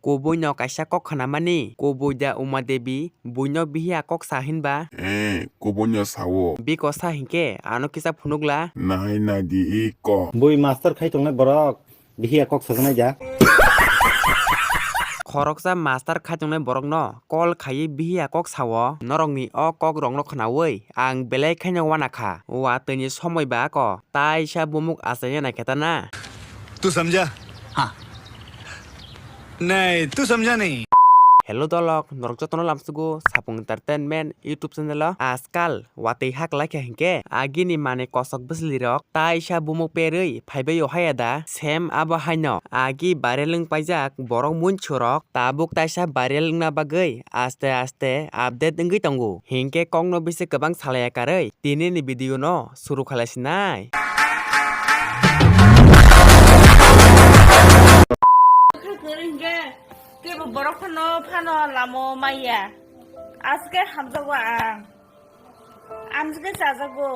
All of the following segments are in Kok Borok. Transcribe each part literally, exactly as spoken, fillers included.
Kubui no kaisa kok khwnamani, kubui da Uma Devi, buino bihiya kok sa hinba? Eh, kubui no sao. Biko sa hinkhe, ano kisa phunukla. Nai nai di iko. Bui master khai tongnai borok, bihiya kok sajaknai ja. Khoroksa master khai tongnai borokno call khaiwi bihiya kok sao, norokni o kok rokno khnaui ang belai khaino wana kha. Watwini somoi ba ako, taisa bumuk achaina naikhe ta na. तू समझा? हाँ। नहीं, तू समझा नहीं। Hello dolok, norok jotono lamsugo Sapung Entertainment YouTube channel o. Ajkal watwi haklai kha hinkhe agini manwi kosok bwsli rok taisa bumuk perwi phaibai o haya da, same abo haino agi viral wng paijak borok munchurok tabuk taisa viral wngna bagwi aste aste update wngwi tongo. Hinkhe kokno bisi kwbang salaiya karwi tinini video no suru khalai sinai. Kha kwrwi hinkhe kebo borok phano phano lamo maya. Aske hamjakgo ang. Amjwkhe chajakgo.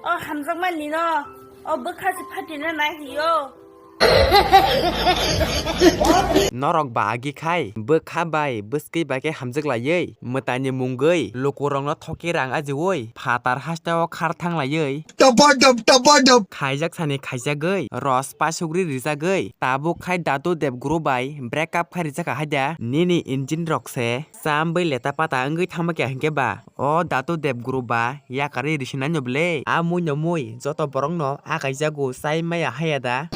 O hamjakmani no, o bwkha se phatina nai hiyo. Norok ba agi khai, bwkha bai bwskwi bai khe hamjwk laiwi, mwtaini mungwi, lukurokno thokwi rang ajiui, phatar hasteo khar thang laiwi. Tabadab, tabadab. Khaijak sani khaijagwi, ros pasugri rijagwi, tabuk khai Datu Debguru bai break up khai rijak kha haida, nini engine rok se. Cham bai leta pata wngwi thangma kya hinkhe ba? O Datu Debguru ba yakarwi risinai no bwle? A mui no mui joto borok no akaijago chai maya haya da?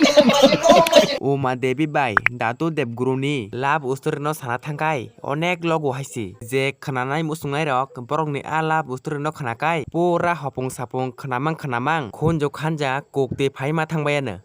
Uma Devi bai Datu Debguru ni love story no sana thangkai onek logo haisi. Je khwnanai muchungnai rok borok ni a love story no khwnakai pura hopung sapung khwnamang khwnamang khunju khanja kok twi phaima thangbai ano.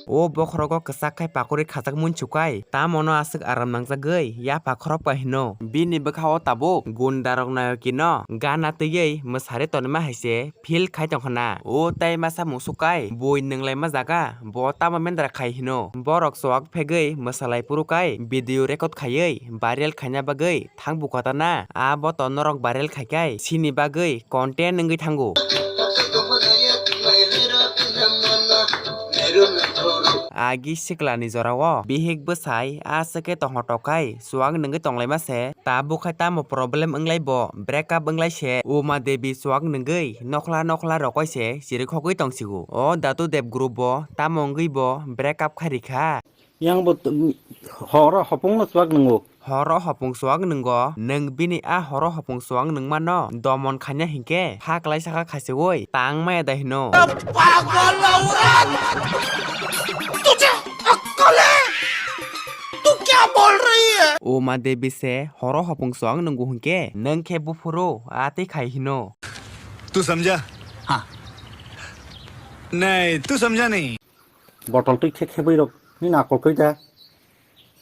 O bokhorogo kwchak khai pakori khajak munchukai, tamo no aswk aram nangjagwi yapha khorokpa hino. Bini bwkha o tabuk gunda rok nayokino gana twiwi mwsari tonima hai se feel khai tongkha na. O tai masa musukai bui nwnglaima jaga, bo tamo mendra khai hino. Borok chuak phegwi mwsalai phurukai video record khaiwi viral khaina bagwi thang bukha ta na. A bo to norok viral khai khai sini bagwi content wngwi thango. Agi sikla ni jora o bihik bwsai aswk khe tongthok kai chuak nwngwi tonglaima se. Tabuk khai tamo problem wnglai bo, break up wnglai se, Uma Devi chuak nwngwi nokhla nokhla rokoi se chirikhogwi tongsigo. O Datu Debguru bo tamo wngwi bo break up khai rikha. Yang bo t-, horo hopung no chuak nwngo. Horo hopung chuak nwngo, nwng bini a horo hopung chuak nwngmano domon khaina hinkhe haklai saka khasiui tang maya da hino. पागल औरत, तुझे अक्कल है? तू क्या बोल रही है? Uma Devi se horo hopung chuak nwngo hinkhe nwng khe buphuru atwi khai hino. तू समझा? हाँ। नहीं, तू समझा नहीं। Botol twi khe khebwi rok ni nakol khe da.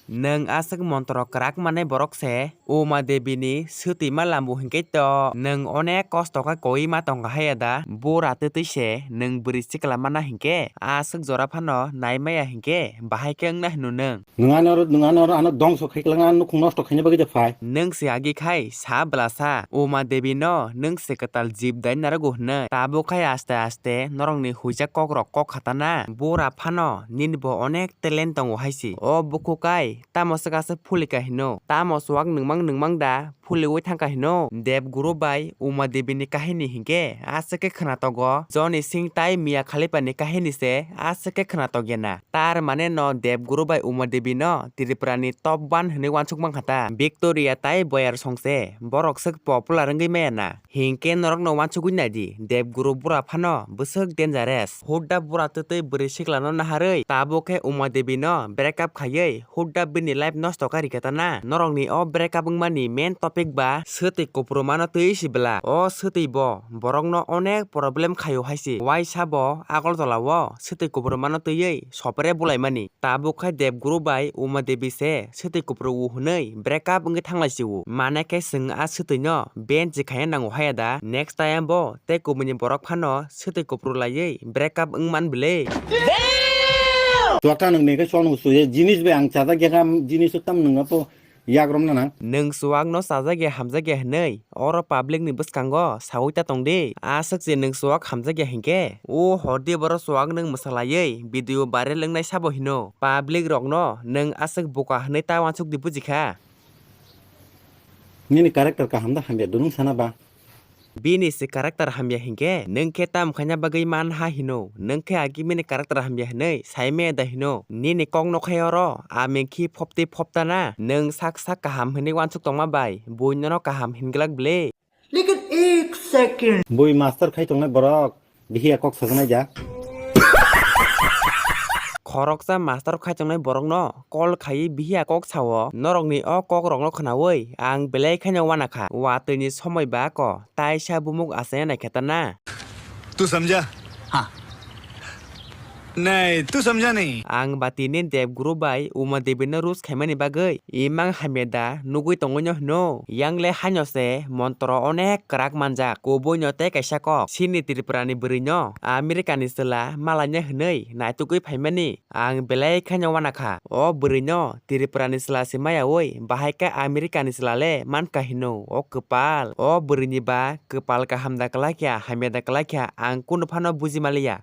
Nwng aswk montro kwrak manai borok se, Uma Devi ni swtwi ma lambu hinkhe to nwng onek kosto khe koi ma tongkha haya da, bura twtwi se nwng bwrwi sikla mana hinkhe aswk jora phano nai maya hinkhe bahai khe wngna hino nwng. Nwng ano oro, nwng ano oro ano dongso khai kwlangna, ano nukhung nosto khaina bagwi de phai. Nwng se agi khai sa bwlasa, Uma Devi no nwng se kwtal jib dai narogo hwnwi. Tabuk khai aste aste norokni huijak kokrok kok khatana. Bura phano nini bo onek talent tongo hai se. O bukhuk kai tamo swk aswk phulika hino. Tamo chuak nwngmang nwngmang da? Phulwi thangkha hino. Debguru bai Uma Devi ni kahini hinkhe aswk khe khwnatogo. Johnny Singh tai Mia Khalifa ni kahini se aswk khe khwnatokya na. Tar mane no Debguru bai Uma Devi no Tripura ni top one hwnwi wansuk mankha ta. Victoria tai Boyar song se borok swk popular wngwi maya na. Hinkhe norokno wansugwi naidi, Debguru bura phano bwswk dangerous. Hudda bura twtwi bwrwi siklano naharwi tabuk khe Uma Devi no break up khaiwi hudda bini life nosto kha rikha ta na. Norokni o break up wngmani main topic ba swtwi kuprumano twi si bwla. O swtwi bo borokno onek problem khaio hai se. Waisa bo Agartala o swtwi kuprumano twiwi sopre bulaimani. Tabuk khai Debguru bai Uma Devi se swtwi kuphuru o hwnwi break up wngwi thanglai si o. Mane khe chwng a swtwi no ban se khaina nango haya da? Next time bo tei kubuni borok phano swtwi kuphuru laiwi break up wngman bwle. Chuak ta nwng nengkhe chuak nwng suye. Jinis bai ang chajak ya kha, jinis o tam nwng apo. Yak romna nang. Nwng chuwak no chajak ya hamjak ya hinwi oro public ni bwskango sawi ta tong di. Aswk se nwng chuwak hamjak ya hinkhe o hor di borok chuwak nwng mwsa laiwi video viral wngnai sabo hino. Public rok no nwng aswk buka hinwi ta uansuk di buji kha. Nini character kaham da hamya dunung sana ba. Bini se character hamya hinkhe, nwng khe tamo khaina bagwi man ha hino, nwng khe agi bini character hamya hinwi sai maya da hino, nini kok no khai oro, aming khi phoptwi phoptana, nwng sak sak kaham hinwi uansuk tongma bai, buino no kaham hinglak ble. Lekin ek second. Bui master khai tongnai borok, bihiya kok sajaknai ja. Khoroksa master khaichongnai borokno call khaiwi bihiya kok sao, norokni o kokrokno khwnaui ang belai kheno uanakha, watwini somoi ba ko, taisa bumuk achaiya naikhe ta na. तू समझा? हाँ। नहीं, तू समझा नहीं। Ang batini Dev Guru bai Uma Devi no roast khaimani bagwi imang hamya da nugwi tongwino hino. Yang le haino se montro onek kwrak manjak. Kubui no tei kaisa kok, chini Tripura ni bwrwi no America ni chwla malaina hinwi naitugwi phaimani. Ang belai kheno uanakha. O bwrwi no Tripura ni chwla se mayaui bahai khe America ni chwla le mankha hino. O kwpal. O bwrwi ni ba kwpal kaham da kwlai kha, hamya da kwlai kha, ang kunu phano buji maliya.